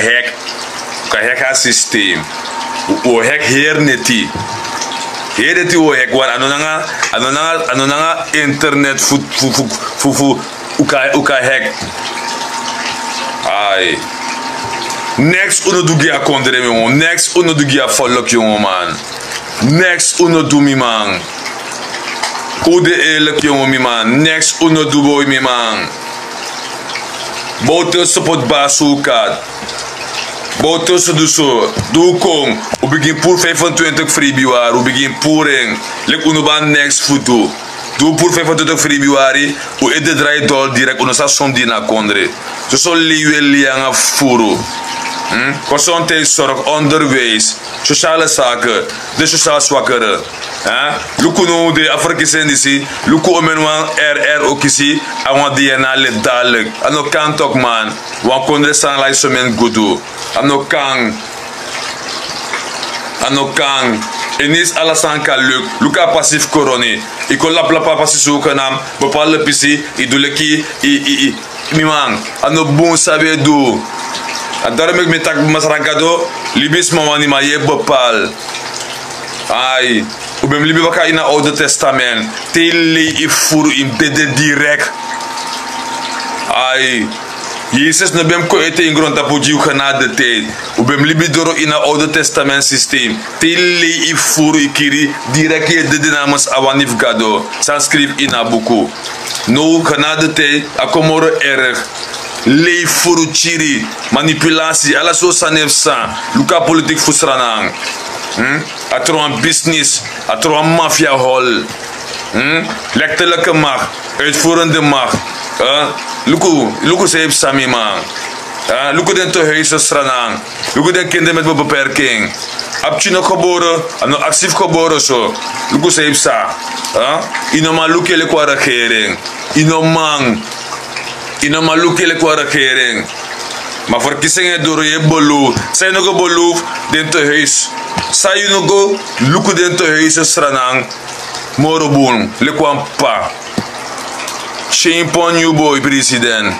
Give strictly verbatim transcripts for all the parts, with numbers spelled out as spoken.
hek. Un kan hek a systeem. Un o hek heri neti. Heri neti un o hek wan. A no nanga, a no nanga, a no nanga internet fu, fu, fu, fu, fu, un kan, un kan hek. Ai. Neks un no du gi a kondre, mi man. Neks un no du gi a volk, yongoman. Neks un no du, mi man. Un de eerlijk, yongo, mi man. Neks un no du, boi, mi man. Bouterse poti basi un kat. Bouterse du so. Di un kon, un bigin puru vijfentwintig februari. Un bigin puru en. Leki un no ben abi neks fu du. Di un puru vijfentwintig februari, un ete drai dol direct, un no sa son di na kondre. Soso lei un e lei nanga fufuru. Hm? Gezondheidszorg, onderwijs, sociale zaken, de sociaal zwakkere. Hm? Luku now de a verkiezing disi, luku omeni wan R R o kisi, a wan D N A leti dadelijk. A no kan toch, man. Wan kondre sani lai someni gudu. A no kan. A no kan. En niet alles aan kan lukken. Luku a pasi fu Corona. Yu kon laplapu a pasi zogenaamd. Bepaalde pisi, yu du leki, yu, yu, yu, mi man. A no bun san wi e du. A daarom meki mi taki Masra Gado, libisma wani, ma yu e bepaal. Ai, un ben mus libi baka ini a Oude Testament. Te yu lei yu fufuru, yu mus dede direct. Ai, Yesus no ben mus kon ete ini grontapu gi yu genadetijd. Un ben mus libi doro ini a Oude Testament systeem. Te yu lei yu fufuru, yu kiri, direct yu e dede namens a wani fu Gado. San skrifi ini a buku. Now genadetijd, a kon moro erg. Lei fufuru, kiri, manipulatie, ala sortu sani e psa. Luku a politiek fu Sranan. Hm? A tron business, a tron mafia hol. Hm? Rechterlijke macht, uitvoerende macht. Hm? Luku, luku san e psa, mi man. Hm? Luku den tehuizen Sranan. Luku den kinderen met beperking. A pikin no gebore, a no aksi fu gebore so. Luku san e psa. Hm? Yu no man luku yu leki wan regering. Yu no man. Yu no man luku yu leki wan regering. Ma verkiezing e doro, yu e beloof. San yu no go beloof den tehuis. San yu no go luku den tehuizen Sranan moro bun leki wan p'pa. Shame pon yu, boi, president.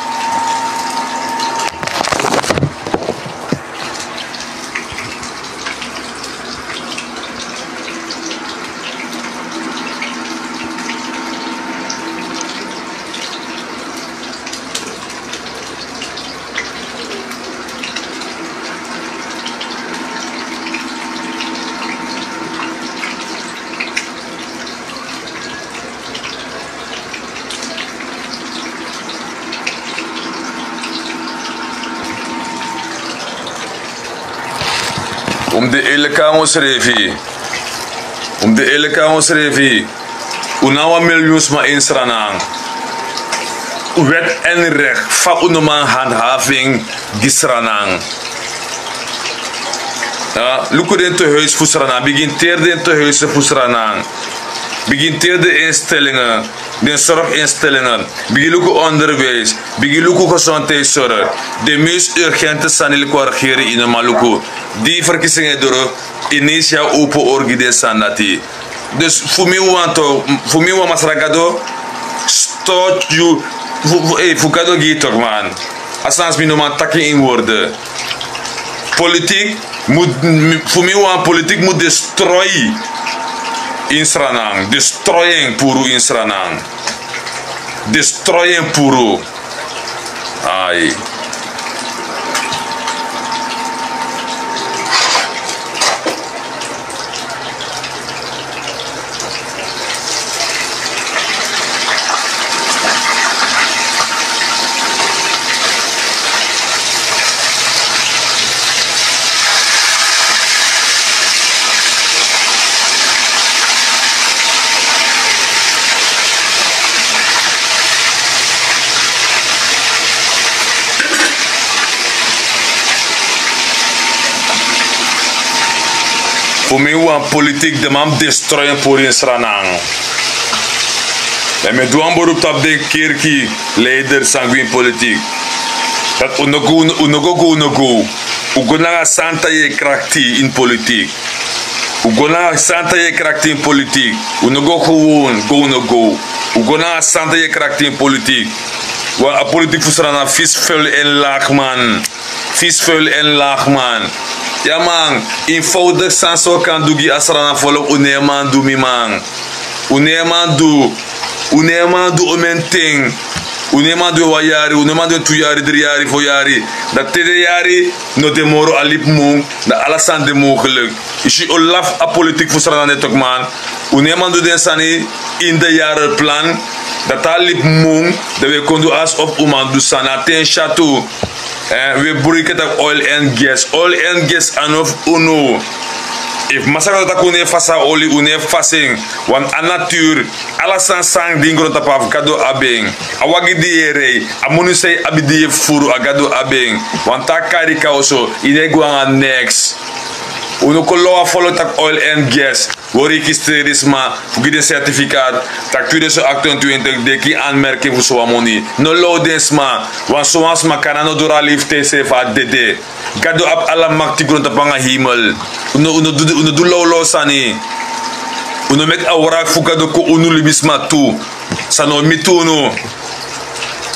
Un mus de eerlijk nanga unsrefi. Un mus de eerlijk nanga unsrefi. Un na wan miljoen sma ini Sranan. Wet en recht, fa un no man handhaving gi Sranan. Hm, luku den tehuizen fu Sranan. Bigin teri den tehuizen fu Sranan. Bigin teri den instellingen, den zorginstellingen. Bigin luku onderwijs. Bigin luku gezondheidszorg. Den meest urgente sani leki wan regering yu no man luku. Di verkiezing e doro, yu no e si a opo ori gi den sani dati. Dus fu mi wan to, fu mi wan, Masra Gado, stop yu, fu, fu, eh, fu Gado gi yu toch, man. A sani san mi no man taki ini woorden. Politiek mu, fu mi wan, politiek mu destroy ini Sranan. Destroy en puru ini Sranan. Destroy en puru. Ai. Fu mi wan, politiek, den man mus destroy en puru ini Sranan. Èn mi e du wan beroep tapu den kerki leider san go ini politiek. Dati un no go, un no go, un no go. Un go nanga santa yu e krakti ini politiek. Un go nanga santa yu e krakti ini politiek. Un no go gewoon go, un no go. Un go nanga santa yu e krakti ini politiek. Want a politiek fu Sranan fis, vuil en laag, man. Fisful en lagman. Ya man, eenvoudig san so kan du gi a Sranan volk, un no e man du, mi man. Un no e man du. Un no e man du omen ten. Un no e man du wan yari, un no e man du tu yari, dri yari, fo yari. Dan te den yari no de moro, a libi mun, dan ala sani de mogelijk. Yu si, un lafu a politiek fu Sranan de tok man. Un no e man du den sani ini de yari plan. Dan te a libi mun, dan wi e kon du alsof un man du sani. A ten syatu. Eh, wi e bruiki taki oil en gas. Oil en gas a no fu unu. Efu Masra Gado taki un no e fasi a oli, un no e fasi en. Want a natuur, ala sani san de ini grontapu, a fu Gado abi en. A wagi di yu e rei, a moni san yu abi di yu e fufuru, a Gado abi en. Want te a kari kaba so, yu no e go nanga neks. Un no kon lowe a folku taki oil en gas. Wi o registreri sma fu gi den certificaat taki tweeduizend achtentwintig den e gi anmerking fu sowan moni. No lowe den sma. Want sowan sma kan no doro a leeftijd srefi, a dede. Gado abi ala makti grontapu nanga hemel. Un no, un no du, un no du lawlaw sani. Un no meki a wraki fu Gado kon unu libisma tu. San no miti unu.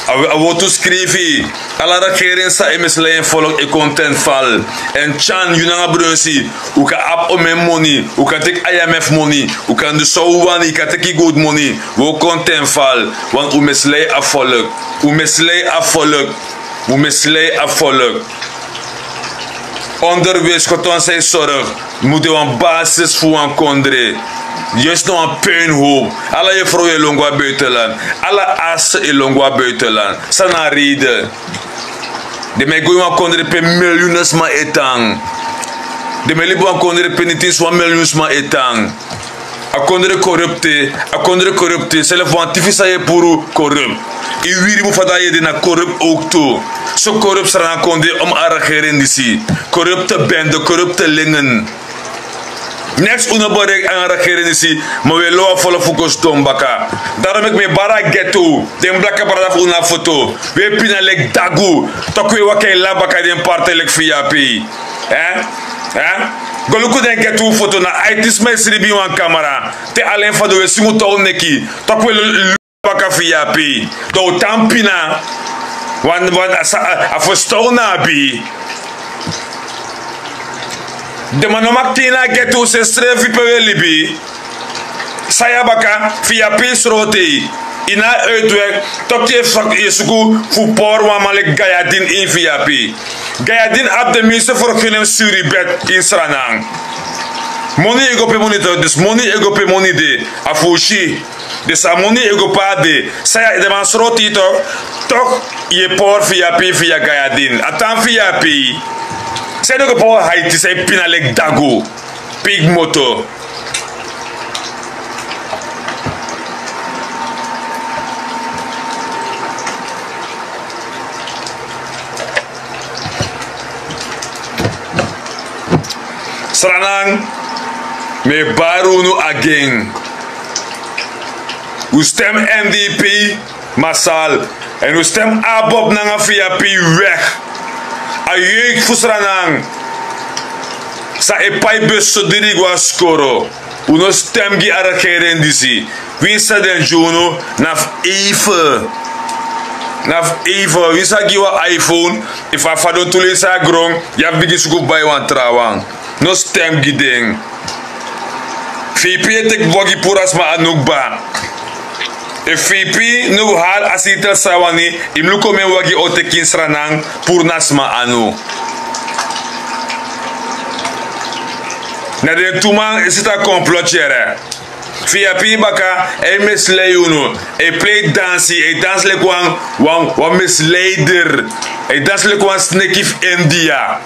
A, a wortu skrifi: ala regering san e mislei en volk e kon ten val. En tyan, yu nanga Brunsi, un kan abi omen moni, un kan teki I M F moni, un kan du san un wani, yu kan teki gowtu moni, wi o kon ten val. Want un mislei a volk. Un mislei a volk. Un mislei a volk. Onderwijs, koton san e sorg, mu de wan basis fu wan kondre. Yu si, no wan puinhoop. Ala yufrow e lon go na buitenland. Ala artsen e lon go na buitenland. San na a reden? Den mu e go ini wan kondre pe miljoenen sma e tan. Den mu e libi wan kondre pe nitin so wan miljoen sma e tan. A kondre corrupte, a kondre corrupte. Srefi wan tifi san yu e puru, corrupt. Yu wiri mu fadon, yu ede na corrupt ook tu. So corrupt Sranan kondre, om a regering disi. Corrupte bende, corrupte lingen. Neks un no bereik nanga a regering disi, ma wi e lowe a folku fu kon sidon baka. Daarom meki mi e bari a ghetto, den blaka brada fu unu na foto. Wi e pina leki dagu. Toku wi e waka e laba baka den partij leki V A P. Eh? Eh? Go luku den ghetto foto, na aiti sma e sribi ini wan kamera. Te alen fadon wi e singu tow neki. Toku wi e laba baka V A P. Dan un tan pina. Wan, wan, a sa, a, a ferstan un no abi. Den man no mag tin na ghetto, un sensrefi pe wi e libi. San ya baka, V A P sroti yu. Yu no abi uitweg, toku yu e suku fu pori wan man leki Gayadin ini V A P. Gayadin abi den meeste vergunning suri bed ini Sranan. Moni e go pe moni de, dus moni e go pe moni de, a fu un si. Dus a moni e go pe a de. San ya, den man sroti yu toku, toku yu e pori V A P via Gayadin. A tan V A P. San yu e go pori Haiti, san yu e pina leki dagu. Pigmoto. Sranan, mi e bari unu again. Un stem N D P masal. En un stem ABOP nanga V A P weg. A jeugd fu Sranan san e pai bus so diri go na skoro. Un no stem gi a regering disi. Winsi den gi unu, na fu even. Na fu even. Winsi a gi wan iPhone, efu a fadon tu leisi na gron, yu abi bigin suku fu bai wan trawan. No stem gi den. V P e teki wagi puru na sma anu kba. Efu V P no hali a zetel san a wani, yu mus luku omeni wagi a o teki ini Sranan puru na sma anu. Na den tu man e seti a complot yere. V A P baka e mislei unu, e plei dansi, e dansi leki wan, wan, wan misleider. E dansi leki wan sneki fu India.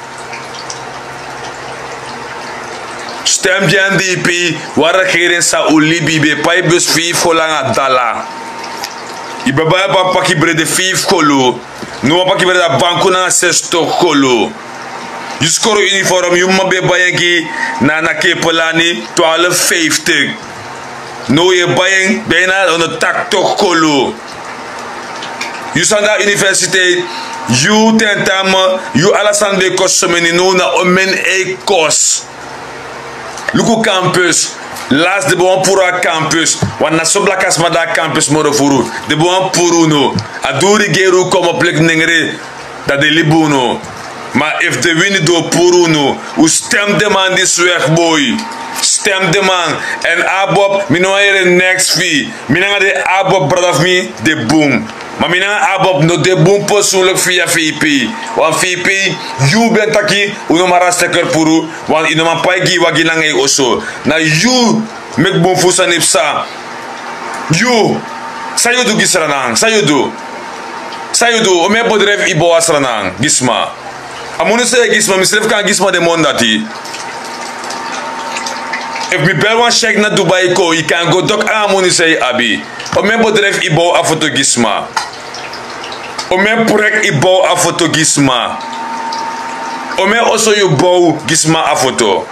Stem gi N D P, wan regering san un libi, yu ben pai bus feifi kolu nanga dala. Yu ben bai wan pakibere feifi kolu. No, wan pakibere na banku nanga sestig kolu. Yu skoro uniform, yu mama ben bai en gi na, na Kepelani, twaalf vijftig. No, yu e bai en, bijna honderdtachtig kolu. Yu sani na universiteit, yu tentamen, yu ala sani ben e kosi someni, no, na omeni e kosi. Luku campus, lasi den ben wani puru a campus, want na so blaka sma de na campus moro furu, den ben wani puru unu. A du rigeri un komopo leki nengre, dan den libi unu. Ma efu den wini du o puru unu, un stem den man disi wegi boi. Stem den man. Èn Abob, mi no wani yere neks fu yu. Mi nanga den Abob brada fu mi de bun. Ma mi nanga Abob no de bun persoonlijk via V P. Want V P, yu ben taki, un no man rasteker puru, want yu no man pai gi yu wagi nanga yu oso. Na yu meki bun fu sani psa. Yu, san yu du gi Sranan? San yu du? San yu du? Omeni bedrijf yu bow a Sranan gi sma? A moni san yu e gi sma, misrefi kan gi sma den moni dati. Efu mi bel wan cheque na Dubai kon, yu kan go dok a moni san yu abi. Omeni bedrijf yu bow a foto gi sma? Omeni project yu bow a foto gi sma? Omeni oso yu bow gi sma a foto?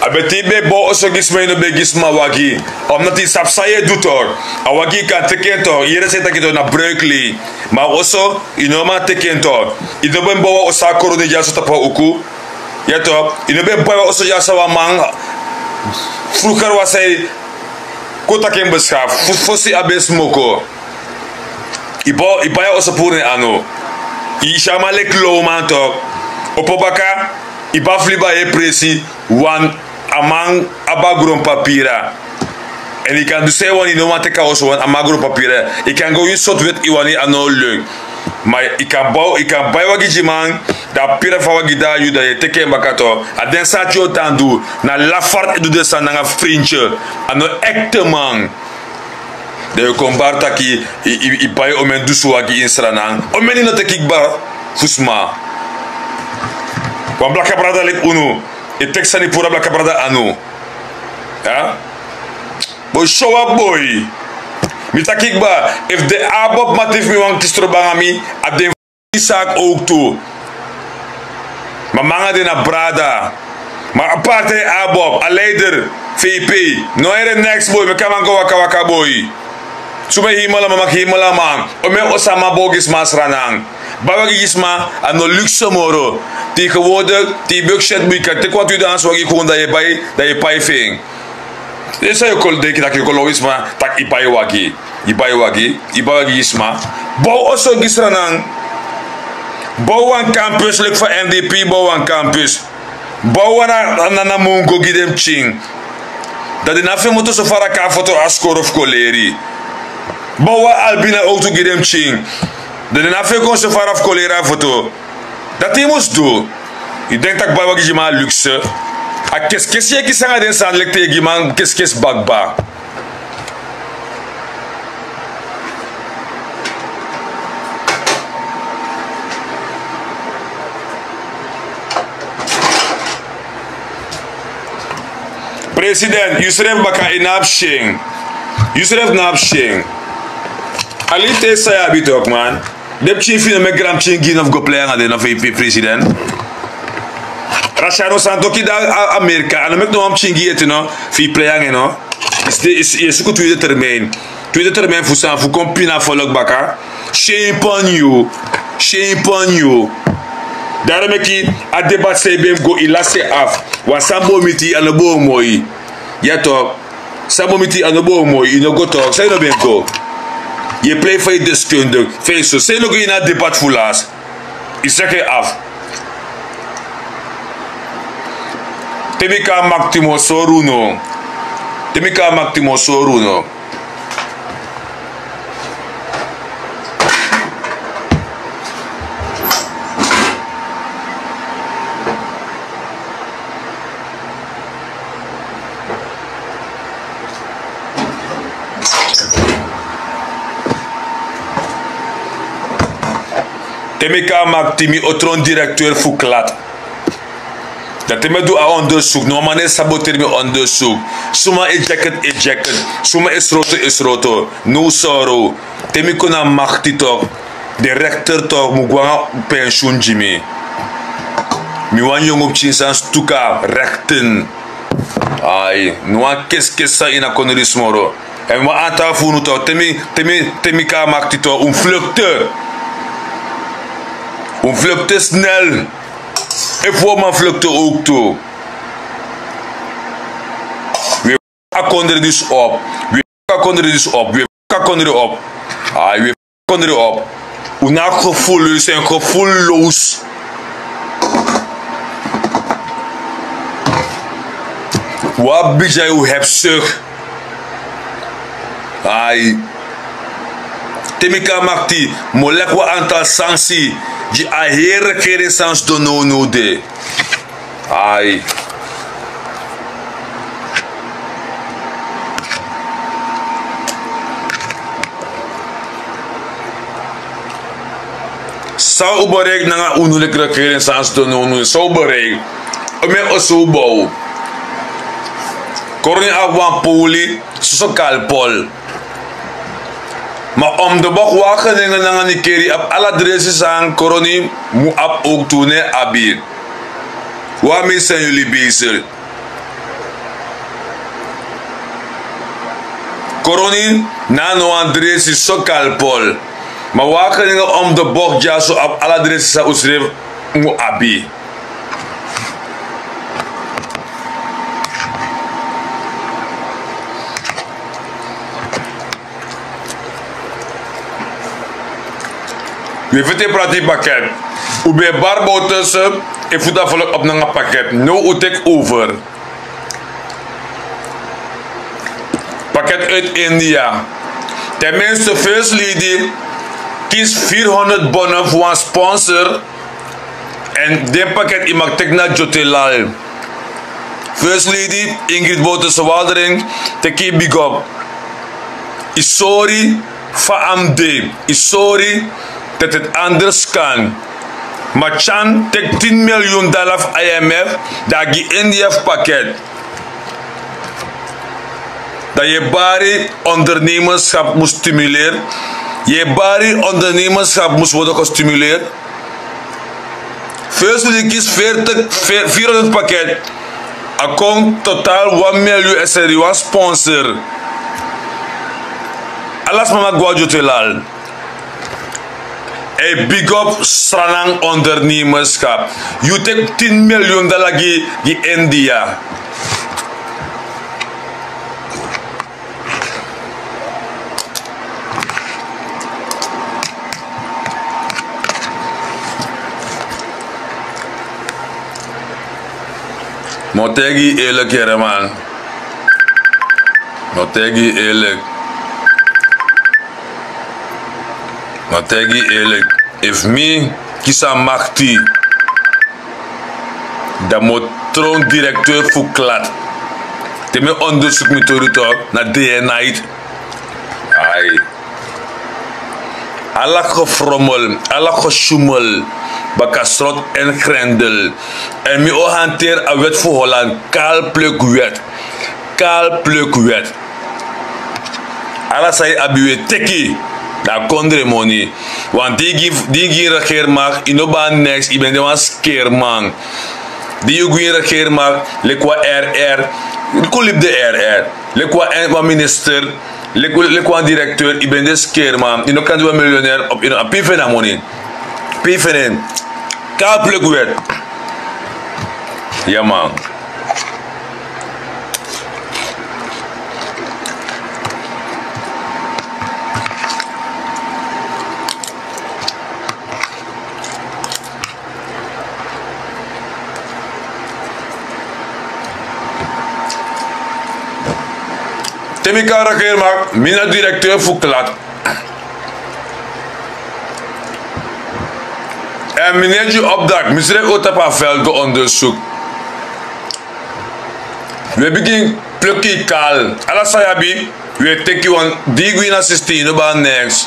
A beti yu ben bow oso gi sma, yu no ben gi sma wagi. Omdat yu sabi san yu e du tok. A wagi yu kan teki en tok, yu yere san yu taki tok, na breukli. Ma oso, yu no man teki en tok. Yu no ben bow wan oso a korone dyaso tapu a uku. Ya tok, yu no ben bow wan oso dyaso wan man. Vroeger was hij kon taki en beschaft. Fosi a ben smoko. Yu bow, yu bai a oso puru na en anu. Yu si a man leki lowman tok. Opo baka, yu bai fu libi a hei presi, want a man abi a gron papira. Èn yu kan du san yu wani, yu no man teki a oso, want a man abi a gron papira. Yu kan go yu sortu wet yu wani, a no leuk. Ma yu kan bow, yu kan bai wagi gi man, dan a papira fu a wagi de na yu, dan yu e teki en baka tok. A den sani yu o tan du, na lafart e du den sani nanga frintye. A no ekte man. Dan yu kon bari taki yu, yu, yu bai omeni dusun wagi ini Sranan. Omeni no teki kba fu sma? Wan blaka brada leki unu e teki sani puru a blaka brada anu. Ya? Boi, show up boi. Mi taki kba, efu den Abob mati fu mi wani kisi trobi nanga mi, a den fu mi saki ook tu. Ma mi nanga den na brada. Ma a partij Abob, a leider, V P. No yere neks boi, meki a man go waka waka boi. Suma hemel a man, maki hemel a man. Omeni oso a man bow gi sma na Sranan? Bai wagi gi sma, a no luxe moro. Tegenwoordig, te yu ben o set bui, yu kan teki wan tu yu dansi wagi kon, dan yu e pai, dan yu e pai fu en. Yu sa yu o kon denki taki yu o kon lobi sma, taki yu bai wagi. Yu bai wagi, yu bai wagi gi sma. Bow oso gi Sranan. Bow wan campus leki fa N D P bow wan campus. Bow wan na, na, na mungo gi den pikin. Dan den no abi fu e moto so fara kon a foto a skoro fu kon leri. Bow wan Albina owtu gi den pikin. Dan den no abi fu e kon so fara fu kon leri a foto. Dati yu mus du. Yu denki taki bai wagi gi man luxe? A keskesi yu e kisi nanga den sani leki te yu e gi man keskesi bakba. President, yusrefi baka, yu no abi syen. Yusrefi no abi syen. Alite san yu abi tok, man. Den pikin fu yu no meki granpikin gi yu no fu go prei nanga den no, fu yu president. Rashano Santoki de na Amerika, a no meki no wan pikin gi yu ete no, fu yu prei nanga en no. Yu e suku tweede termijn. Tweede termijn fu san? Fu kon pina folk baka. Syen pon yu. Syen pon yu. Daarom meki a debat san yu ben mus go, yu lasi en afu. Wan san bo miti yu, a no bo moi. Ya tok. San bo miti yu, a no bo moi, yu no go tok. San yu no ben go? Yu e prei fa yu deskundig, fa yu so. San yu no go ini a debat fu lasi? Yu seki en afu. Te mi kon na makti mi o sori unu. Te mi kon na makti mi o sori unu. Te mi kon na makti mi o tron directeur fu klat. Dan te mi e du a onderzoek, no wan man no e saboteri mi onderzoek. Suma e jacket, e jacket. Suma e sroto, e sroto. No sori. Te mi kon na makti tok, den rechter tok mu go nanga pensioen gi mi. Mi wani yongu pikin san stuka rechten. Ai, no wan keskesi san ini a kondre disi moro. Èn wan antal fu unu tok, te mi, te mi, te mi kon na makti tok, un flukte. Un flukte snel. Efu wan man flukte owktu. Wi e faka a kondre disi op. Wi e faka a kondre disi op. Wi e faka a kondre op. Ai, wi e faka a kondre op. Un na gevoelloos en gevoelloos. Wan bigi dya yu hebsuk. Ai. Te mi kon na makti, mi o leki wan antal sanksi gi a heri regeringssansi don nownow de. Ai. San un bereik nanga unu leki regeringssansi don nownow, san un bereik. Un meki oso un bow. Koroni abi wan poli, soso Kalpol. Ma om de bok, wan Genenger nanga Nikeri abi ala dresi san Koroni mu abi owktu, no abi. Wan mi seni yu libisel. Koroni no abi no wan dresi soso Kalpol. Ma wan Genenger om de bok dyaso abi ala dresi san unsrefi mu abi. Wi e feti e prati paket. Un ben e bari bow tussen, e futu a volk op nanga paket. Now un teki over. Paket uit India. Ten minste, First Lady kisi vierhonderd bonnen fu wan sponsor. Èn den paket yu mag teki na Dyotelal. First Lady Ingrid Bouterse-Walderink, teki yu big up. Yu sori fa a mus de. Yu sori dat het anders kan. Ma Chan teki tin miljoen dollar fu I M F, dan a gi India fu paket. Dan yu e bari ondernemerschap mus stimuleer. Yu e bari ondernemerschap mus worden gestimuleerd. First Lady kisi veertig, veer-, vierhonderd paket. A kon totaal wan miljoen, e seri wan sponsor. Ala sma mag go na Dyotelal. Ey, big up Sranan ondernemerschap. Yu teki tin miljoen dollar gi, gi India. Mi o taigi yu eerlijk, yere man. Mi o taigi yu eerlijk. Mi o taigi yu eerlijk. Efu mi kisi a makti, dan mi o tron directeur fu Klat. Te mi e onderzoek mi tori tok na day en night. Ai. Ala gefrommel, ala gesjoemel, baka slot en grendel. En mi o hanteri a wet fu Holland, kaalplukwet. Kaalplukwet. Ala san yu abi wi e teki, na kondre moni. Want di yu gi, di yu gi regeermacht, yu no bari niks, yu ben de wan skeerman. Di yu gi regeermacht, leki wan R R, kon libi de R R. Leki wan, wan minister, leki, leki wan directeur, yu ben de skeerman. Yu no kan de wan miljonair op, yu no, a pin fu en a moni. Pin fu en. Kaalplukwet. Ya man. Te mi kon na regeermacht, mi na directeur fu Klat. En mi no e gi opdracht, mi srefi o tapu a veld go onderzoek. Wi e bigin pluki kaal. Ala san yu abi, wi e teki wan. Di yu gwe na sistem, yu no bari niks.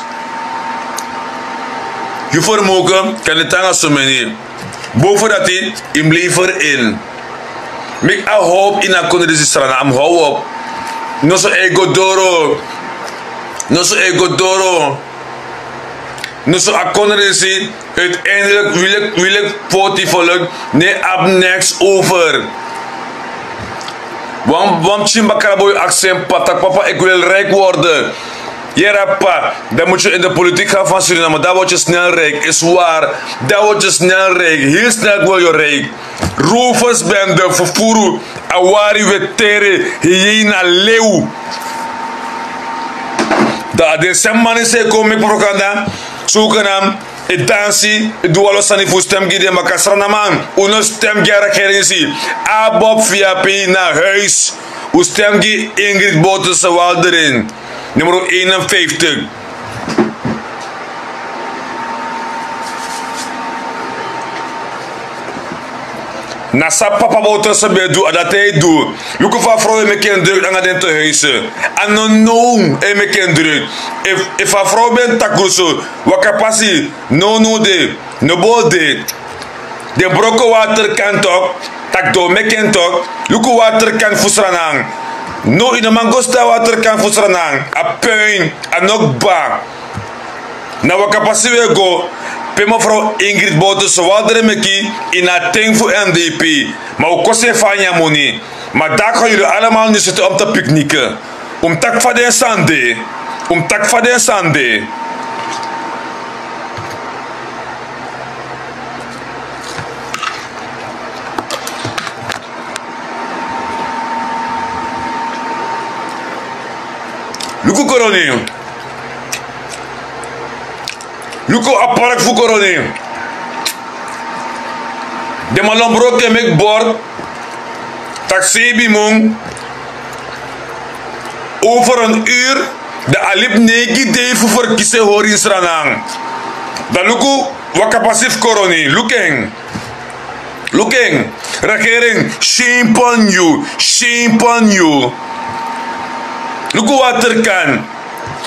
Yu vermogen kan de tan nanga someni. Boven dati, yu mus lever in. Meki a howpu ini a kondre disi, Sranan, a mus how op. Noso e go doro. Noso e go doro. Noso a kondre disi, uiteindelijk wil ik, wil ik forty volk, no e abi niks over. Wan pikin bakra boi aksi en p'pa taki p'pa, ik wil rijk worden. Yere a p'pa, dan moet je in de politiek gaan van Suriname, dan word je snel rijk. Is waar. Dan word je snel rijk, heel snel word je rijk. Roversbende, vervoer, awari, weteri, hyena, leeuw. Dan a den semi man disi e kon meki propaganda, zogenaamd e dansi, e du wan lo sani fu stem gi den, ma kasra na man. Un no stem gi a regering disi. Abob vip na huis. Un stem gi Ingrid Bouterse Walderin, nummer eenenvijftig. Na san p'pa Bouterse ben du, a dati a e du. Luku fa a frow e meki en druk nanga den te huise. A no now e meki en druk. Efu a frow ben taki so, waka pasi, no no de, no bol de. Den broko waterkan tok, taki den o meki en tok. Luku waterkan fu Sranan. No, yu no man go stan waterkan fu Sranan. A puin, a no kba. Na waka pasi wi e go, pe mevrouw Ingrid Bouterse Walderin meki ini a ten fu N D P. Ma un kosi en fu a nyan moni. Ma daar gaan jullie allemaal nu zitten om te picknicken. Un mus taki fa den sani de. Un mus taki fa den sani de. Luku Koroni. Luku a park fu Koroni. Den man lon broko e meki bord. Taki seibin mun, over een uur, dan a libi neigi dei fu ferkisi en hori ini Sranan. Dan luku waka pasi fu Koroni. Luku en. Luku en. Regering, shame pon yu. Shame pon yu. Luku waterkan.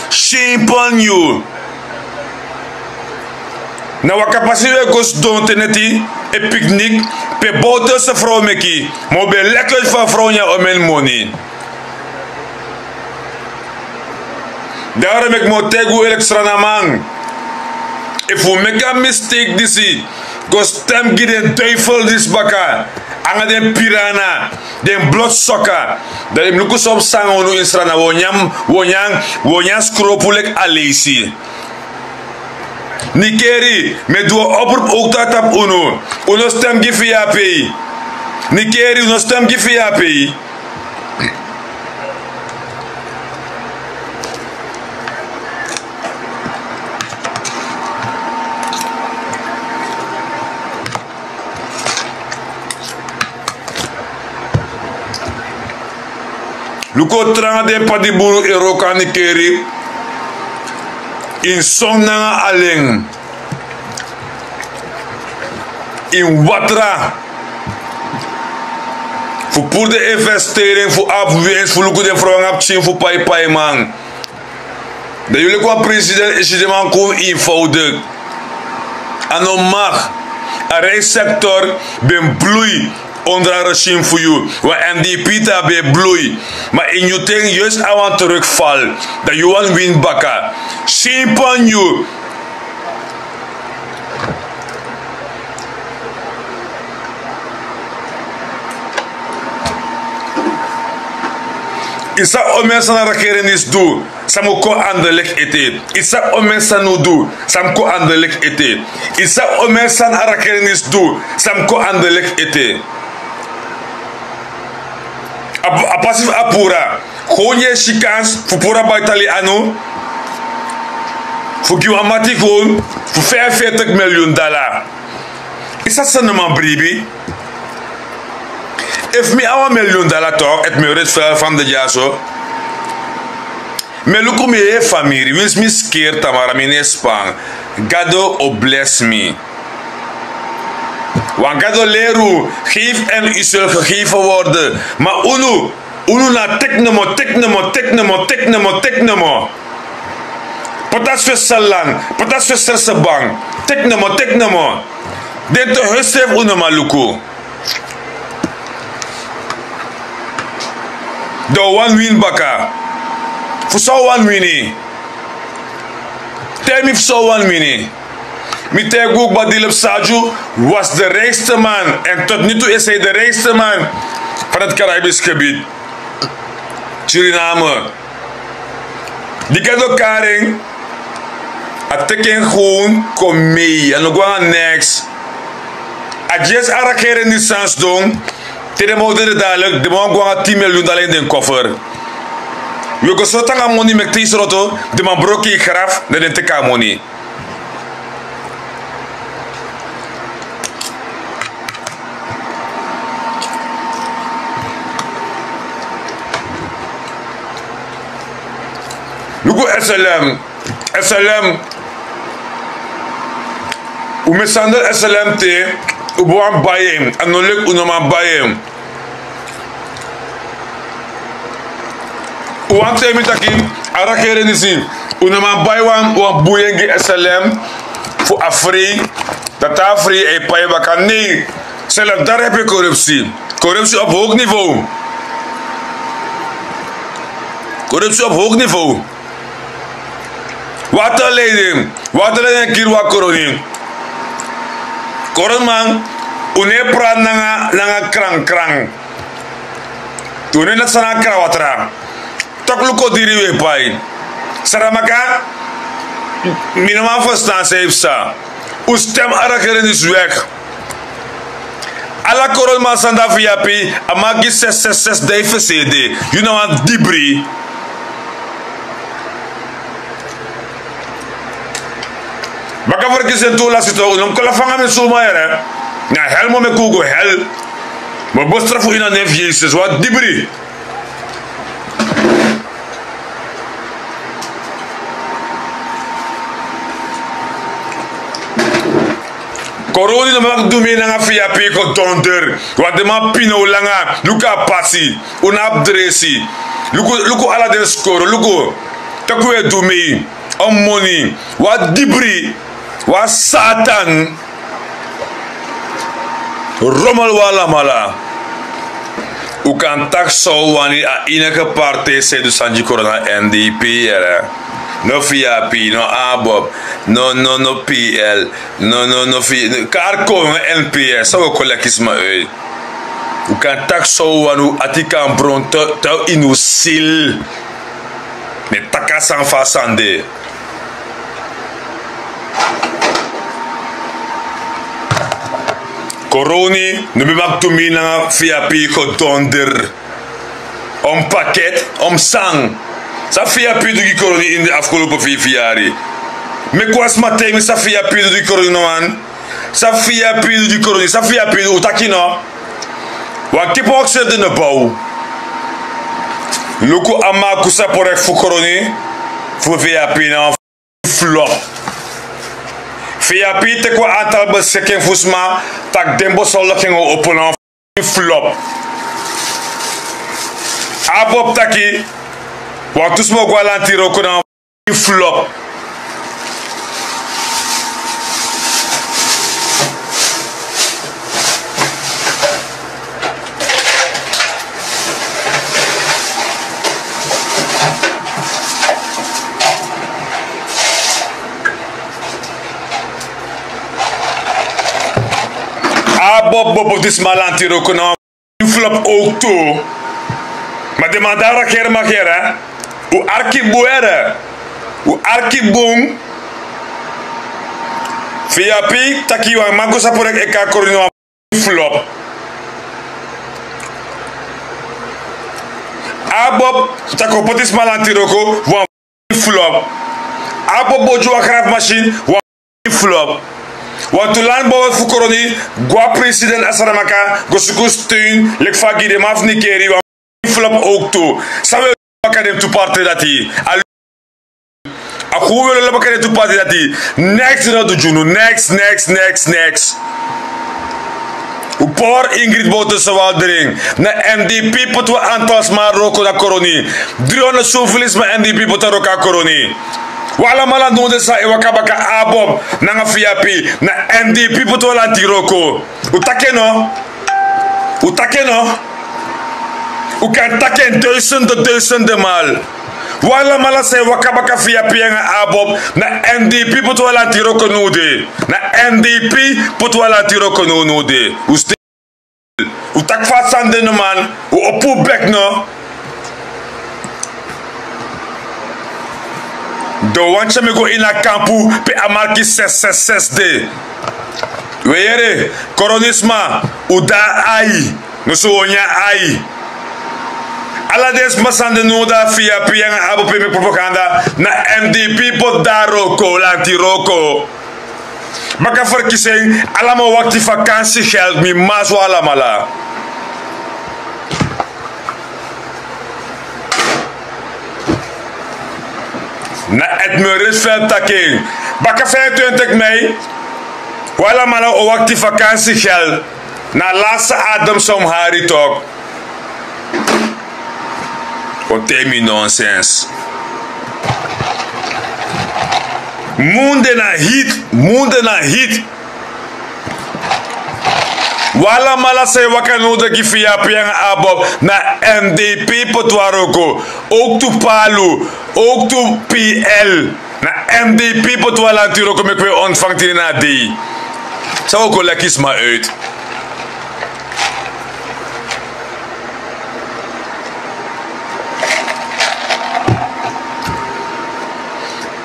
Shame pon yu. Na waka pasi wi e go sidon te neti e picknick, pe Bouterse frow meki, ma un ben leki uit fu a frow nyan omeni moni. Daarom meki mi o taigi un eerlijk, Sranan man. Efu un meki a mistake disi, go stem gi den duivel disi baka, nanga den piranha, den bloodsucker. Dan yu mus luku san o psa nanga unu ini Sranan. Wi o nyan, wi o nyan, wi o nyan skropu leki aleisi. Nikeri, mi e du wan oproep ook tapu unu. Un no stem gi V H P. Nikeri, un no stem gi V H P. Luku tranga den padi buru e wroko a Nikeri. Ini son nanga alen. Ini watra. Fu puru den investering fu abi winst fu luku den frow nanga pikin fu paipaiman. Dan yu leki wan president e si den man kon eenvoudig. A no mag. A rijstsector ben bloei onder a regime fu yu. Wan N D P ta ben bloei. Ma ini yu ten juist a wan terugval. Dan yu wani wini baka. Shame pon yu. Yu sabi omeni san a regering disi du, san mus kon anderlicht ete. Yu sabi omeni san un du, san mus kon anderlicht ete. Yu sabi omeni san a regering disi du, san mus kon anderlicht ete. A, a pasi fu a puru. Gewoon yu e si kans fu puru a bai tali anu. Fu gi wan mati gewoon fu vijfenveertig miljoen dala. Yu sabi san no man bribi. Efu mi abi wan miljoen dala tok, ete mi o redi fu a famiri dyaso. Mi e luku mi heri famiri, winsi mi skeri tamara mi no e span. Gado o blesi mi. Want Gado leri un, geef en u zal gegeven worden. Ma unu, unu na teki nomo, teki nomo, teki nomo, teki nomo, teki nomo. Poti a Switzerland, poti a Zwitserse bank. Teki nomo, teki nomo. Den te huisrefi un no man luku. Dan un wani wini baka. Fu san un wani wini? Taigi mi fu san un wani wini. Mi taigi un kba, Dilip Saju was de rijkste man. En tot nu toe is hij de rijkste man van het Caribisch gebied. Suriname. Di gado kari en, a teki en gewoon kon mei, a no go nanga neks. A dyesi a regering disi san sidon. Te den man o dede dadilik, den man wani go nanga tin miliyun dala ini den kofer. Wi o go sroto nanga moni, meki te yu sroto, den man broko yu graf, dan den teki a moni. Luku S L M. S L M. Un mishandel S L M te, un ben wani bai en, a no leki un no man bai en. Un wani taigi mi taki, a regering disi, un no man bai wan, wan bui en gi S L M, fu a frei, dan te a frei e pai baka. Nee, zelf daar heb je corruptie. Corruptie op hoog niveau. Corruptie op hoog niveau. Waterleiding, waterleiding e kiri wan koroni. Koroman, un no e prati nanga, nanga kran kran. Un no e taki san na kran watra. Toku luku diri wi e pai. Saramaka, mi no man ferstan san yu e psa. Un stem a regering disi weg. Ala koroniman san de na V I P, a man gi ses ses ses dei fesede. Yu na wan dibri. Baka ferkisi en tu lasi tu, un no mus kon lasi nanga mi suma yere. Na hel mo meki un go hel. Mi o bestrafu yu na nen fu Yesus, wan dibri. Koroni no maki du mi nanga V I P kon donder. Wan den man pina un langa, luku a pasi, un no abi dresi. Luku, luku ala den skoro, luku. Taki un e du mi, a moni, wan dibri, wan satan. Rommel wan alamala. Un kan taki san un wani, a enige partij san e du sani gi koroni na N D P yere. No V I P, no ABOP, no, no, no P L, no, no, no V I P, no, kari kon, no N P S, san un o kon leki sma uit. Un kan taki san un wani, un ati kan bron te, te ini un sili. Mi e taki a sani fa a sani de. Koroni no ben maki du mi nanga V I P kon donder. Om paket, om san. San V I P du gi koroni ini den afgelopen vijf yari? Meki wan sma taigi mi san V I P du gi koroni, no man. San V I P du gi koroni, san V I P du, un taki no. Wan kipi wan okisel den no bow. Luku a maku saporek fu koroni, fu V I P na wan flop. V I P teki wan antal beschikking fu sma, taki den besoldiging o opo, na wan flop. ABOP taki, wantu sma o go na lanti wroko, na wan flop. ABOP bobo, disi man lanti wroko, na wan flop ook tu. Ma den man dati regeri maki yere. Un arki bun yere. Un arki bun. V I P taki wan man go saporek e kari koroni, na wan flop. ABOP taki o poti sma lanti wroko, wan flop. ABOP bo gi wan grafmachine, wan flop. Wantu landbouwer fu koroni go na president na Saramaka go suku steun, leki fa a gi den man fu Nikeri, wan flop ook tu. San wi e du baka den tu partij dati? A, a fu wi e du baka den tu partij dati? Neks den no du gi unu, neks, neks, neks, neks. Un pori Ingrid Bouterse Waldering. Na N D P poti wan antal sma wroko na koroni. Dri hondro soveel sma N D P poti wroko na koroni. Un alamala no de san e waka baka ABOP nanga V I P. Na N D P poti wan lanti wroko. Un taki en no. Un taki en no. Un kan taki en duizenden, duizenden maal. Un alamala san e waka baka V I P nanga ABOP, na N D P poti wan lanti wroko now de. Na N D P poti wan lanti wroko now, now de. Un stil. Un taki fa a sani de no man. Un opo un bek no. Den wani tyari mi go ini a kampu pe a marki sesesesde. We yere, koronisma, un de na ai. No so un o nyan ai. Ala den sma san de now de na V I P nanga abo pe meki propaganda, na M D P poti den wroko, lanti wroko. Baka ferkisi en, alamala o wakti vakansi geld, mi masi un alamala. Na Edmund Rietveld taki en. Baka vijfentwintig mei, un alamala o wakti vakansi geld. Na a laatste adem san un mus hari tok. O tei mi nonsens. Mun de na hit, mun de na hit. Un alamala san e waka now de gi V I P nanga abo, na M D P poti wan wroko. Ook tu palu, ook tu P L. Na M D P poti wan lanti wroko, meki wi e ontvangi tide na a dei. San wi o kon leki sma uit.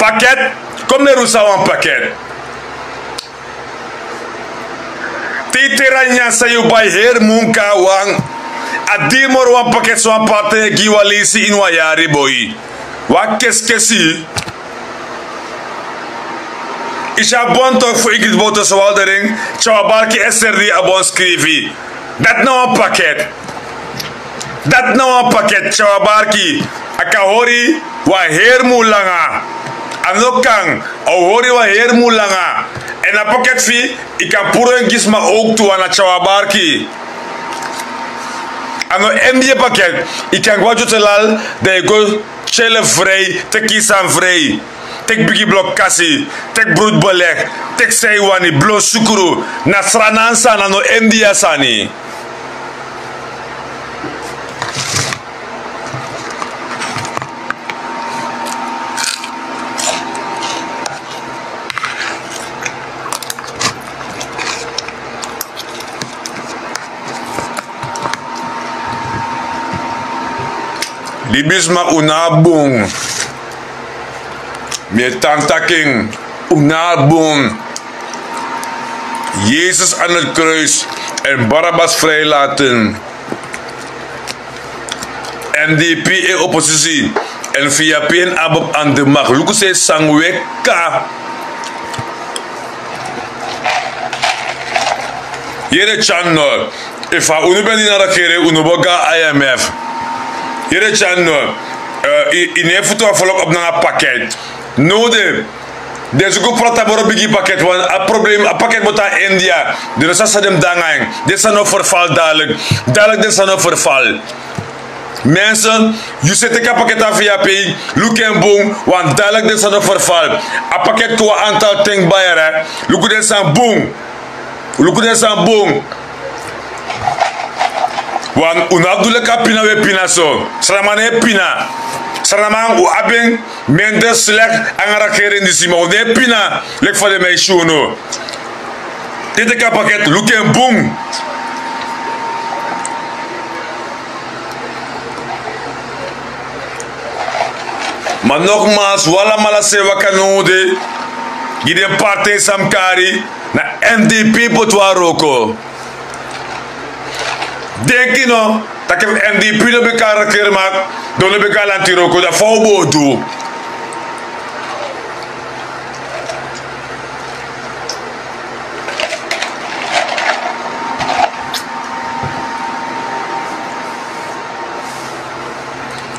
Paket, kon mi leri un san wan paket. Te yu teri a nyanyan san yu bai heri mun kon na wan. A diri moro wan paket san wan partij e gi yu wan leisi ini wan yari, boi. Wan keskesi. Yu si a bon tok fu Ingrid Bouterse-Walderingh, Tjawabarki Esther di a bon skrifi. Dati na wan paket. Dati na wan paket, Tjawabarki. A kan hori wan heri mun langa. A no kan, a o hori wan heri mun langa. Èn a paket fu yu, yu kan puru en gi sma ook tu, wan na Tjawabarki. A no M D A paket, yu kan go na Dyoteral, dan yu go tyele vrij, teki yu sani vrij. Teki bigi blok kasi, teki broedbeleg, teki san yu wani, blon sukru, na Sranan sani, a no M D A sani. Libisma, un no abi bun. Mi e tan taki en, un no abi bun. Jezus aan het kruis en Barabbas vrijlaten. M D P in oppositie en V I P en ABOP aan de macht. Luku san e sani weki. Yere, tyari no. Efu unu ben de na regering, unu bo go na I M F. Yere, tyari no. Eh, yu, yu no e futu a volk op nanga paket. No de. Den suku prati a moro bigi paket, want a problem, a paket bo tan na India. Den no sabi san den mus du nanga en. Den sani o verval dadelijk. Dadelijk den sani o verval. Mensen, yu si, teki a paket na V I P, luku en bun, want dadelijk den sani o verval. A paket kon wan aantal ten kba, hè. Luku den sani bun. Luku den sani bun. Want un no abi du leki a pina we pina so. Sranan no e pina. Sranan, un abi en minder slecht nanga regering disi, ma un no e pina leki fa den man e si unu. Te yu teki a paket, luku en bun. Ma nogmaals, un alamala san e waka now de, gi den partij san mi kari, na M D P poti wan wroko. Denki no, taki efu M D P no ben kan regeri maki, dan un no ben kan lanti wroko, dan fa un bo o du?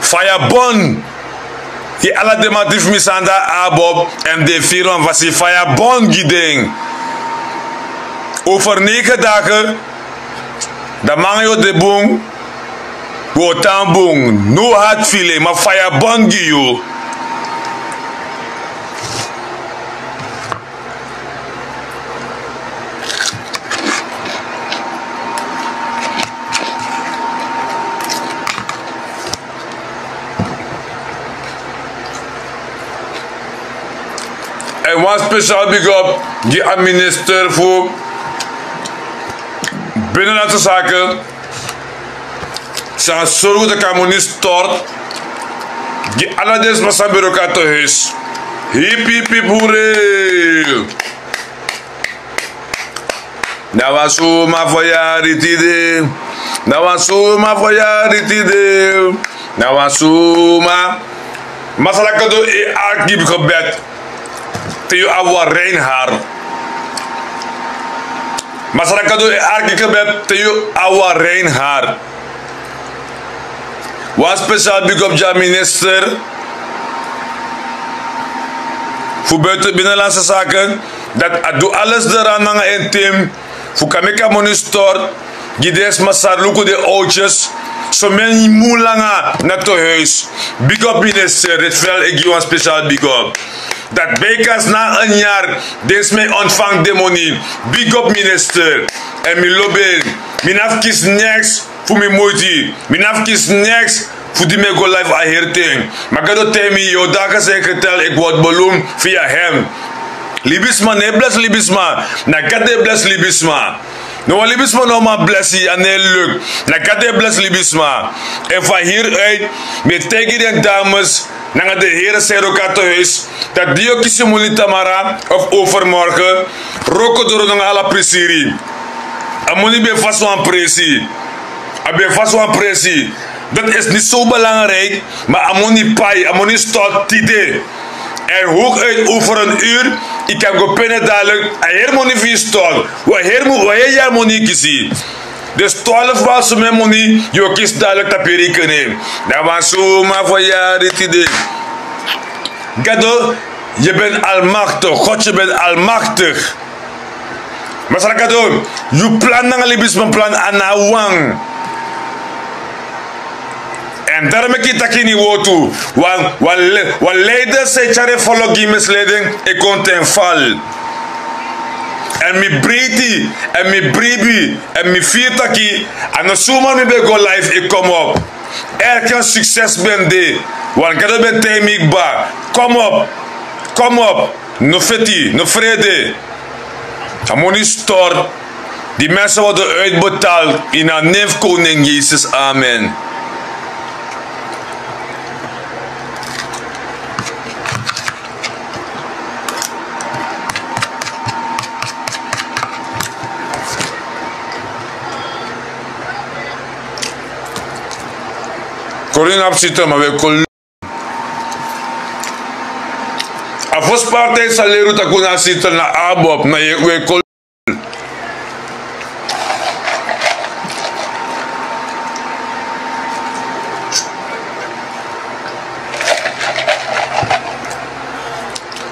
Faya bon gi ala den man di fu mi san de na ABOP èn den firi wan fasi. Faya bon gi den. Over negen dagen, dan nanga yu o de bun, wi o tan bun. No hard feeling, ma faya bon gi yu. Èn wan special big up gi a minister fu Binnenlandse Zaken, san sorgu taki a moni stort gi ala den sma san ben wroko na a huis. Hip, hip, hip, hure. Na wan suma fu a yari tide. Na wan suma fu a yari tide. Na wan suma. Masra Gado e arki gebed te yu abi wan rein hart. Masra Gado e arki gebed te yu abi wan rein hart. Wan special big up gi a minister fu buiten binnenlandse zaken, dat a du alles eraan nanga en team fu kan meki a moni stort gi den sma san luku den oudjes. Somen mun langa na tehuis. Big up minister, dit vel e gi wan special big up. Dat bijkans na een jaar den sma e ontvangt den moni. Big up minister. En mi lobi en. Mi no abi kisi niks fu mi moiti. Mi no abi kisi niks fu di mi e go live a heri ten. Ma Gado taigi mi, yu dagelijks e getel, ik word beloond via hem. Libisma no e blesi libisma. Na Gado e blesi libisma. No wan libisma no man blesi, a no e luk. Na Gado e blesi libisma. En van hieruit mi e taigi den dames nanga den heren san e wroko a tehuis, dat di yu o kisi moni tamara of overmorgen, wroko doro nanga ala prisiri. A moni ben fasi wan presi. A ben fasi wan presi. Dat is niet zo belangrijk, maar a moni pai, a moni stort tide. En hooguit over een uur, yu kan go pene dadelijk a heri moni fu yu stort. Wan heri mo-, wan heri yari moni kisi. Dus twaalf maal somen moni yu o kisi dadelijk tapu yu rekening. Na wan suma fu a yari tide. Gado, je bent almachtig. God, je bent almachtig. Masra Gado, yu plan nanga libisma plan a no wan. En daarom meki yu taki ini wortu, wan, wan le-, wan leider san e tyari en volk gi misleiding, e kon ten val. En mi breiti, en mi bribi, en mi firi taki, a no suma mi ben go live, e kom op. Elke succes ben de, wan Gado ben taigi mi kba, kom op, kom op, no feti, no frede. A moni stort. Die mensen worden uitbetaald in de naam van Koning Jezus. Amen. Corona op zitten, maar we A fosi partij san leri un taki un na sitel na ABOP, na yu e kol.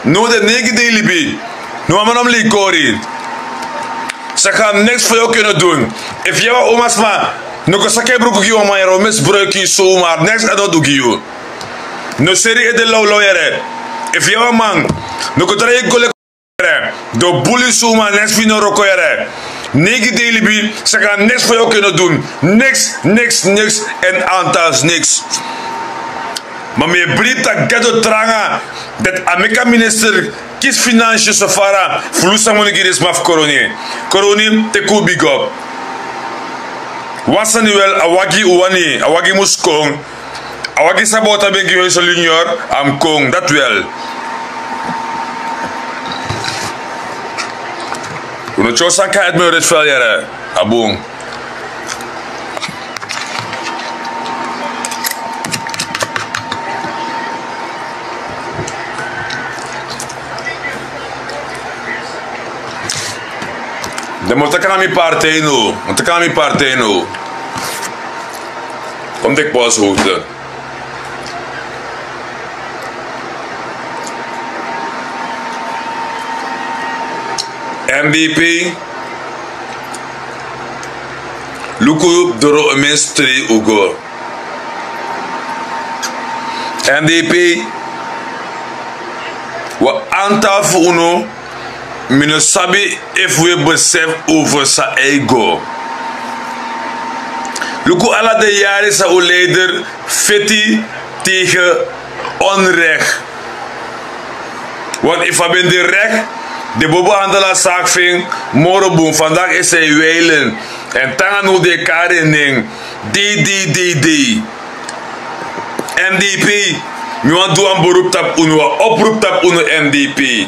No, den neigi dei libi. No, a man no mus leikori. Saka niks fu yu o keni o du. Efu yu a wan umasma, no go saka yu bruku gi wan man yere, o misbruiki yu sumar, niks a no du gi yu. No seri ede lawlaw yere. Efu yu a wan man, no go drai yu go leki yere. Den o bulu yu sumar, niks fu yu no wroko yere. Neigi dei libi, saka niks fu yu o keni o du. Niks, niks, niks en antas niks. Ma mi e bribi taki Gado tranga, dati a meki a minister kisi finansi so fara fu lusu a moni gi den sma fu Koroni. Koroni, teki un bigi op. Wan sani wel, a wagi un wani, a wagi mus kon. A wagi san Bota ben gi Huisel Junior, a mus kon, dati wel. Un no tyari san kan uit mi red fel yere, a bun. Den mus taki na mi partij no, mus taki na mi partij no. Kon teki pauze hoogte. N D P, luku doro un ministri un go. N D P, wan antal fu unu, mi no sabi efu un e besef over san e go. Luku ala den yari san un leider feti tegen onrecht. Want efu a ben de recht, den bo behandel a zaak fu en moro bun. Vandaag is hij wijlen. En te nanga now den e kari en nen. Dei, dei, dei, dei. N D P, Mi wani du wan beroep tapu unu, wan oproep tapu unu, M D P.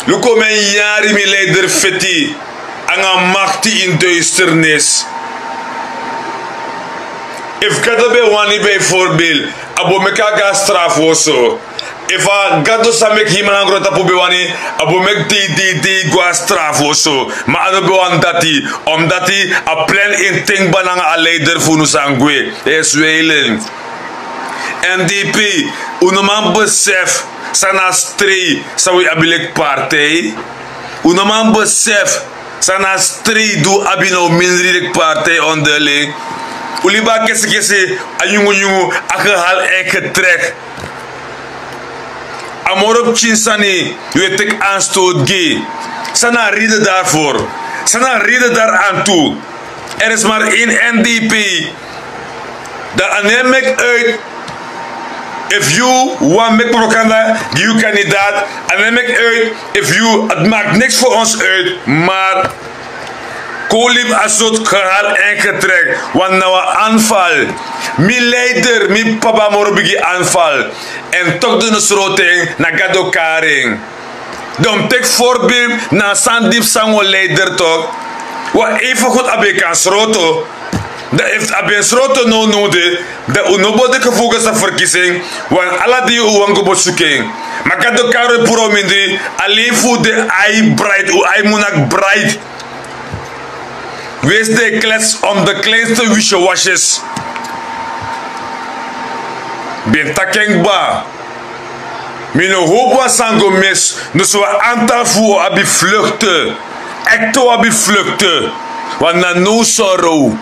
Luku, mi e yari mi leider feti nanga makti ini duisternis. Efu Gado ben wani, bijvoorbeeld, a bo meki a go na strafu oso. Efu a Gado san meki hemel nanga grontapu ben wani, a bo meki dei dei dei go na strafu oso. Ma a no ben wani dati, omdati a plan ini ten kba nanga a leider fu unu san gwe. Esi welen. M D P, un no man besef san na strei san wi abi leki partij. Un no man besef san na strei di un abi now mindri leki partij onderling. Un libi a kesekese, a nyungunyungu, a gehal en getrek. A moro pikin sani wi e teki anstoot gi. San na a reden daarvoor? San na a reden daaraan tu? Er is maar één M D P. Dan a no e meki uit efu yu wani meki propaganda gi yu kandidaat. A no e meki uit efu yu, het maakt niks voor ons uit. Maar kon un libi a sortu gehal en getrek, want na wan aanval. Mi leider, mi papa moro bigi aanval. En toch den no sroto en, na Gado kari en. Dan un teki voorbeeld na a sani di psa nanga un leider toch. Want evengoed a ben kan sroto. Dan efu a ben sroto nownow de, dan un no bo de gevolgen san verkiezing. Want ala dei un wani go bo suku en. Ma Gado kari un, puru un mindri, alleen fu un de ai bright, un ai mu naki bright. Wees de klets om de kleinste wisje-wasjes. Ben taki en kba. Mi no hopu wan sani go mis. Dus wan aantal fu un o abi vluchten. Echt o abi vluchten. Want na no sorrow.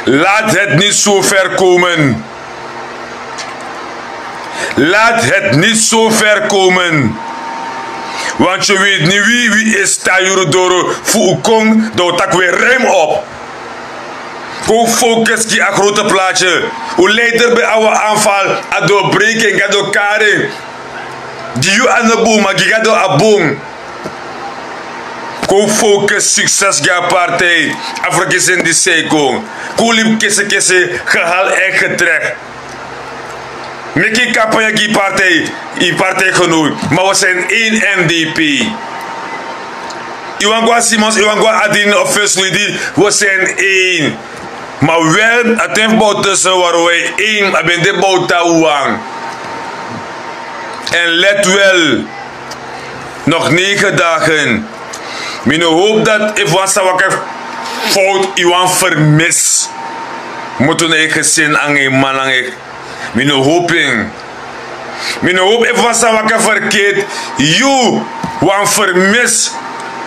Laat het niet zo ver komen. Laat het niet zo ver komen. Want yu weet niet wie wi e stan yuru doro fu un kon, dan un taki wi e ruim op. Kon focus gi a grote plaatje. Un leider ben abi wan aanval, a doorbreking, Gado kari en. Gi yu a no bun, ma gi Gado a bun. Kon focus, succes gi a partij. A verkiezing di seiko. Kon libi kesekese, gehal en getrek. Meki campagne gi yu partij, yu partijgenoot. Maar we zijn één M D P. Yu wani go na Simons, yu wani go na Adin of First Lady, we zijn één. Maar wel, a ten fu Bouterse waren wij één, a ben de Bouta wan. En let wel, nog negen dagen. Mi no hopu dati efu wan sani waka fout, yu wani vermis. Mutu na yu gezin nanga yu man nanga yu Mi no hopu en. Mi no hopu efu wan sani waka verkeerd, yu wani vermis,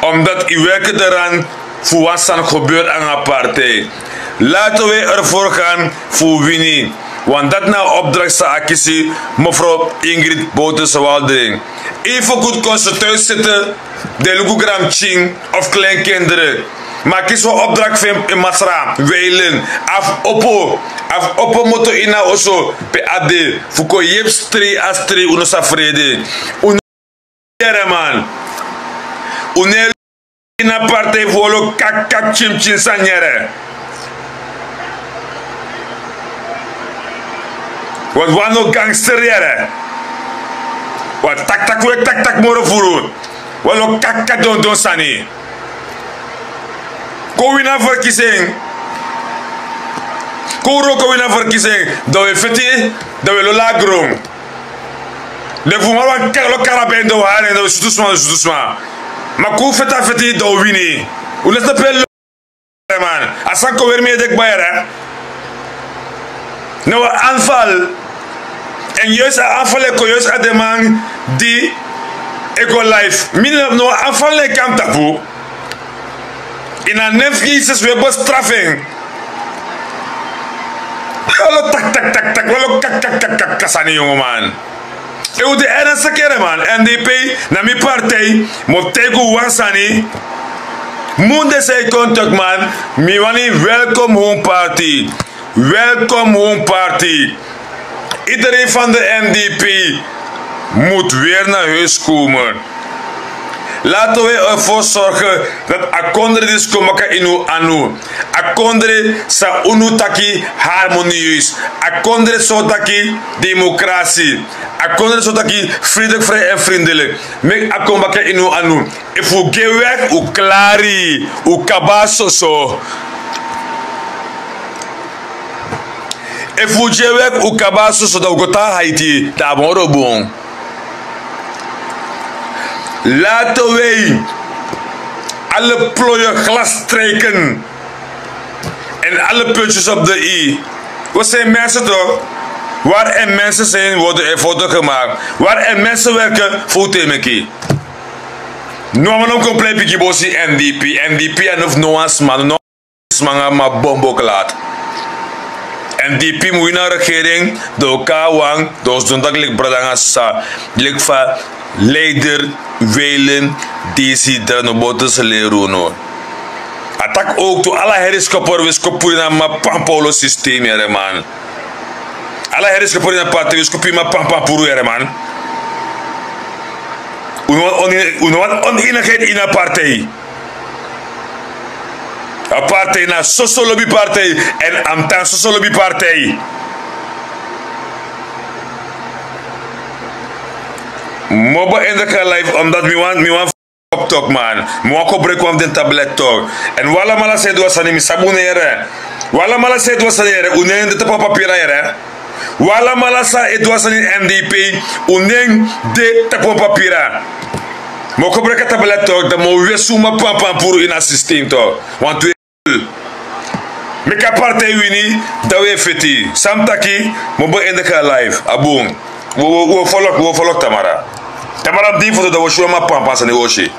omdat yu werken eraan fu wan sani gebeur nanga partij. Laten wij ervoor gaan fu wini. Want dati na a opdracht san a kisi mevrouw Ingrid Bouterse Waldring. Evengoed kon ze thuis zitten, den luku granpikin of kleinkinderen. Ma a kisi wan opdracht fu en, en masra, Weilen. A fu opo, a fu opo moto ini a oso pe a de, fu kon yepi strei a strei, un no sa frede. Un no yere man. Un no e luku ini a partij fu wan lo kak kak pikin pikin sani yere. Wan, wan no gangster yere. Wan tak tak weki tak tak moro furu. Wan lo kak kak dondon sani. Kon wini a verkiezing. Kon wroko wini a verkiezing. Dan wi e feti, dan wi e lolo na gron. Den fu un man wan lo karaben, dan wi e hari en, dan wi e sutu sma, dan wi e sutu sma. Ma kon un feti a feti, dan wi e wini. Un no e sabi. Man, a sani kon weri mi ede kba yere. Na wan aanval. En juist a aanval e kon juist a den man di e go live. Mi no, na wan aanval na e kon na mi tapu. Ini a nen fu Yesus wi e bestraf en. Wan lo tak tak tak tak, wan lo kak kak kak kak sani, yongu man. E, un de ernstig yere man. N D P na mi partij. Mi o taigi un wan sani. Mun de san e kon taki man, mi wani welcome home party. Welcome home party. Iedereen van de N D P moet weer naar huis komen. Laten we ervoor zorgen dat a kondre disi kon maka ini un anu. A kondre san unu taki harmonieus. A kondre san un taki democratie. A kondre san un taki vriendelijk, vrij en vriendelijk. Meki a kon maka ini un anu. Efu un gi en wek, un klari, un kaba soso. Efu un gi en wek, un kaba soso, dan un go tan na Haiti, dan a moro bun. Laten wij alle plooien gladstrijken en alle puntjes op de i. We zijn mensen toch? Waar er mensen zijn, worden er fouten gemaakt. Waar er mensen werken, fouten maken. No, maar no kon play piki bosi N D P. N D P en of no wan sma, no wan sma nanga ma bombo klaat. N D P mu wini a regering, dan un kon na wan, dan un sidon taki leki brada nanga sisa, leki fa leider Welen Disi Dano Boters leri unu. A taki ook tu ala heri skopper wi skopu ini a ma Pampolo systeem, yere man. Ala heri skopper ini a partij wi skopu ini ma Pampapuru, yere man. Un no wan, un no wan onenigheid ini a partij. A partij na soso lobi partij en a mus tan soso lobi partij. Mi o beëindigen a live omdat mi wan, mi wan fuck talk, man. Mi wan kon breki wan fu den tablet talk. En un alamala san e du a sani, mi sabi un no yere. Un alamala san e du a sani, yere, un no e de tapu a papira, yere. Un alamala san e du a sani ini N D P, un no e de tapu a papira. Mi o kon breki a tablet talk, dan mi o wesi un ma Pampapuru ini a systeem talk. Wantu meki a partij wini, dan wi e feti. San mi taki, mi o beëindigen a live. A bun. Wi o, wi o, wi o follow, wi o follow tamara. Tamara mi dini foto, dan wi o si wan ma Pampa sani, wi o si.